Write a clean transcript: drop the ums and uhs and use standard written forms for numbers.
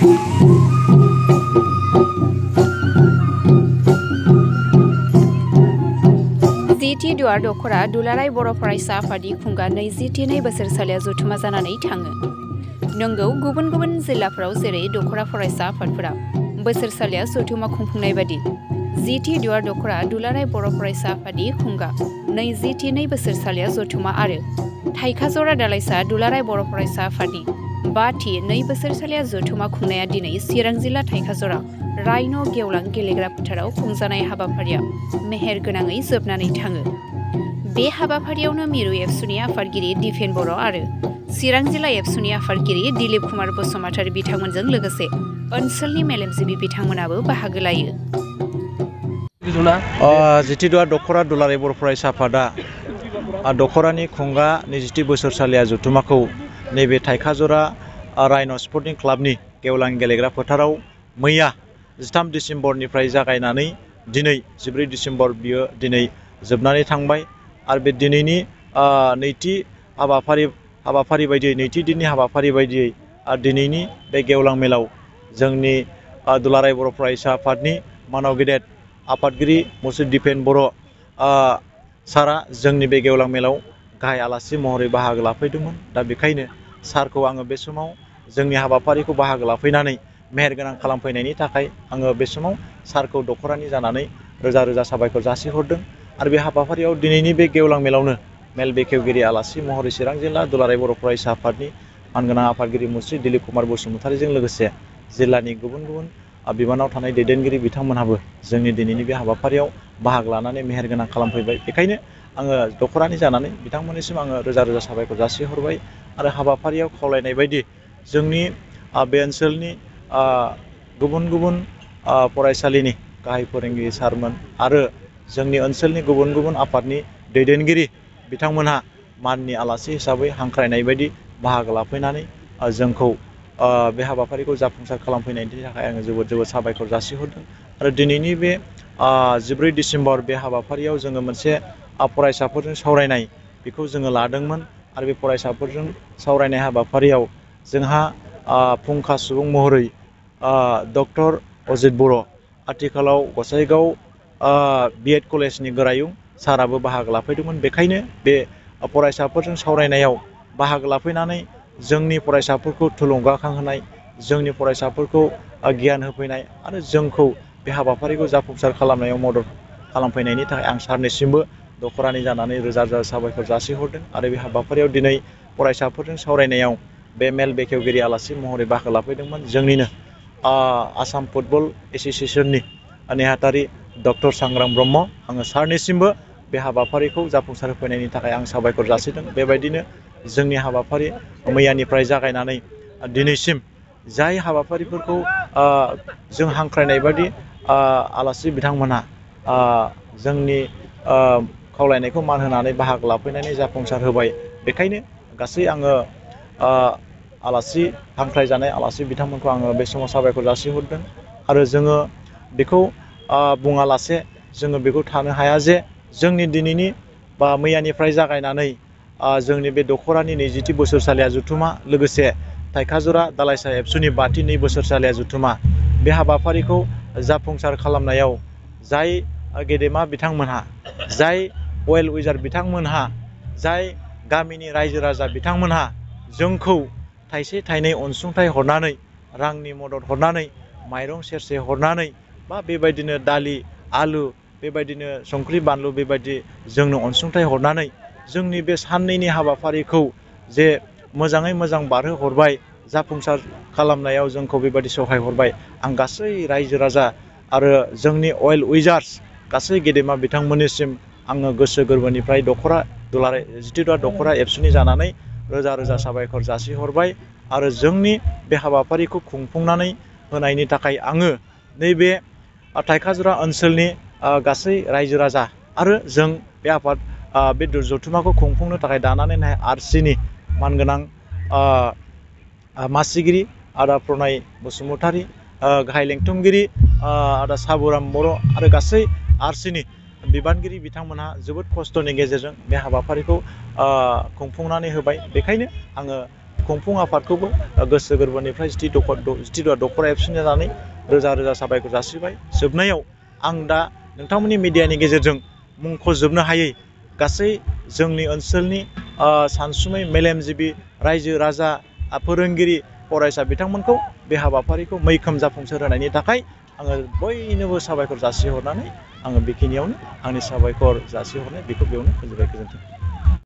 जिथि दुवार दखरा दुलाराय बर' फरायसा आफादनि खुंगा 22 बोसोरसालिया जथुमा जानानै थाङो। नंगौ गुबुन गुबुन जिल्लाफोराव जेरै दखरा फरायसा आफादफोरा बोसोरसालिया जथुमा खुंफुंनाय बादि जिथि दुवार दखरा दुलाराय बर' फरायसा आफादनि खुंगा 22 बोसोरसालिया जथुमा आरो थाइखाजरा दालाइसा दुलाराय बर' फरायसा आफादनि 5थि 2 बोसोरसालिया जथुमा खुंनाया दिनै चिरां जिल्ला थाइखाजरा राइन' गेवलां गेलेग्रा फोथाराव खुंजानाय हाबाफारिया मेहेर गोनाङै जोबनानै थाङो। बे हाबाफारियावनो मिरु एबसुनि आफादगिरि दिपेन बर' आरो चिरां जिल्ला एबसुनि आफादगिरि दिलीप कुमार बसुमतारी बिथांमोनजों लोगोसे ओनसोलनि मेलेमजिबि बिथांमोनाबो बाहागो लायो। जिथि दुवार दखरा दुलाराय बर' फरायसा आफादा दखरानि खुंगा 22 बोसोरसालिया जथुमाखौ नैबे थाइखाजरा राइन' स्पर्टिं क्लाबनि गेवलां गेलेग्रा फोथाराव मैया 13 डिसेम्बरनिफ्राय जागायनानै दिनै 14 डिसेम्बर बियो दिनै जोबनानै थांबाय आरो बे दिनैनि नैथि हाबाफारि बायदियै नैथि दिननि हाबाफारि बायदियै दिनैनि बे गेवलां मेलाव जोंनि दुलाराय बर' फरायसा आफादनि मानाव गेदेर आफादगिरि मुसुर दिपेन बर' सारा जोंनि बे गेवलां मेलाव गाहाय आलासि महरै बाहागो लाफैदोंमोन। दा बेखायनो सारखौ आङो बे समाव जोंनि हाबाफारिखौ बाहागो लाफैनानै मेहेरगोनां खालामफैनायनि थाखाय आङो बे समाव सारखौ दखरानि जानानै रोजा रोजा साबायखर जासिहरदों। आरो बे हाबाफारियाव दिनैनि बे गेवलां मेलावनो मेल बेखेवगिरि आलासि महरै चिरां जिल्ला दुलाराय बर' फरायसा आफादनि मानगोनां आफादगिरि मुस्रि दिलीप कुमार बसुमतारीजों लोगोसे जिल्लानि गुबुन गुबुन बिबानाव थानाय दैदेनगिरि बिथांमोनहाबो जोंनि दिनैनि बे हाबाफारियाव बाहागो लानानै मेहेरगोनां खालामफैबाय। बेखायनो आङो दखरानि जानानै बिथांमोननिसिम आङो रोजा रोजा साबायखर जासिहरबाय आरो हाबाफारियाव खावलायनाय बायदि जोंनि बे ओनसोलनि गुबुन गुबुन फरायसालिनि गाहाय फोरोंगिरि सारमोन आरो जोंनि ओनसोलनि गुबुन गुबुन आफादनि दैदेनगिरि बिथांमोनहा माननि आलासि हिसाबै हांख्रायनाय बायदि बाहागो लाफैनानै जोंखौ बे हाबाफारिखौ जाफुंसार खालामफैनायनि थाखाय आङो जोबोद जोबोद साबायखर जासिहरदों। आरो दिनैनि बे 14 डिसेम्बर बे हाबाफारियाव जोङो मोनसे फरायसाफोरजों सावरायनाय बेखौ जोङो लादोंमोन आरो बे फरायसाफोरजों सावरायनाय हाबाफारियाव जोंहा फुंखा सुबुं महरै डक्टर अजित बर' आथिखालाव गसाइगाव बिएड कलेजनि गोरायुं साराबो बाहागो लाफैदोंमोन। बेखायनो बे फरायसाफोरजों सावरायनायाव बाहागो लाफैनानै जोंनि फरायसाफोरखौ थुलुंगाखांहोनाय जोंनि फरायसाफोरखौ गियान होफैनाय आरो जोंखौ बे हाबाफारिखौ जाफुंसार खालामनायाव मदद खालामफैनायनि थाखाय आं सारनिसिमबो दखरानि जानानै रोजा रोजा साबायखर जासिहरदों। आरो बे हाबाफारियाव दिनै फरायसाफोरजों सावरायनायाव बे मेल बेखेवगिरि आलासि महरै बाहागो लाफैदोंमोन जोंनिनो आसाम फुटबल एस'सिएशननि नेहाथारि डक्टर सांग्रां ब्रह्म। आङो सारनिसिमबो बे हाबाफारिखौ जाफुंसार होफैनायनि थाखाय आं साबायखर जासिदों। बेबायदिनो जोंनि हाबाफारि मैयानिफ्राय जागायनानै दिनैसिम जाय हाबाफारिफोरखौ जों हांख्रायनाय बादि आलासि बिथांमोनहा जोंनि खावलायनायखौ मान होनानै बाहागो लाफैनानै जाफुंसार होबाय। बेखायनो गासै आङो आलासि हांख्रायजानाय आलासि बिथांमोनखौ आङो बे समाव साबायखर जासिहरदों। आरो जोङो बेखौ बुङालासे जोङो बेखौ थानो हाया जे जोंनि दिनैनि बा मैयानिफ्राय जागायनानै जोंनि बे दखरानि 22 बोसोरसालिया जथुमा लोगोसे थाइखाजरा दालाइसा एबसुनि 5थि 2 बोसोरसालिया जथुमा बे हाबाफारिखौ जाफुंसार खालामनायाव जाय गेदेमा बिथांमोनहा जाय वेल उइजार बिथांमोनहा जाय गामिनि रायजो राजा बिथांमोनहा जोंखौ थाइसे थाइनै अनसुंथाइ हरनानै रांनि मदद हरनानै माइरं सेरसे हरनानै बा बेबायदिनो दालि आलु बेबायदिनो संख्रि बानलु बेबायदि जोंनो अनसुंथाइ हरनानै जोंनि बे साननैनि हाबाफारिखौ जे मोजाङै मोजां बारहोहरबाय जाफुंसार खालामनायाव जोंखौ बेबायदि सहाय हरबाय। आं गासै रायजो राजा आरो जोंनि वेल उइजार्स गासै गेदेमा बिथांमोननिसिम आङो गोसो गोरबोनिफ्राय दखरा दुलाराय जिथि दुवार दखरा एबसुनि जानानै रोजा रोजा साबायखर जासिहरबाय। आरो जोंनि बे हाबाफारिखौ खुंफुंनानै होनायनि थाखाय आङो नैबे थाइखाजरा ओनसोलनि गासै रायजो राजा आरो जों बे आफाद बे जथुमाखौ खुंफुंनो थाखाय दानानै होनाय आरसिनि मानगोनां मासिगिरि आदा प्रनय बसुमतारी गाहाय लेंथुमगिरि आदा साबुराम बर' आरो गासै आरसिनि बिबानगिरि बिथांमोनहा जोबोद खस्थ'नि गेजेरजों बे हाबाफारिखौ खुंफुंनानै होबाय। बेखायनो आङो खुंफुं आफादखौबो गोसो गोरबोनिफ्राय जिटिडुआ दख'रा एबसुनि जानानै रोजा रोजा साबायखर जासिबाय। जोबनायाव आं दा नोंथांमोननि मिडियानि गेजेरजों मुंख'जोबनो हायै गासै जोंनि ओनसोलनि सानसुमै मेलेमजिबि रायजो राजा फोरोंगिरि फरायसा बिथांमोनखौ बे हाबाफारिखौ मैखोम जाफुंसार होनायनि थाखाय आङो बयनोबो साबायखर जासिहरनानै आङो बेखिनियावनो आंनि साबायखर जासिहरनाय बेखौ बेयावनो फोजोबबाय। गोजोन्थों।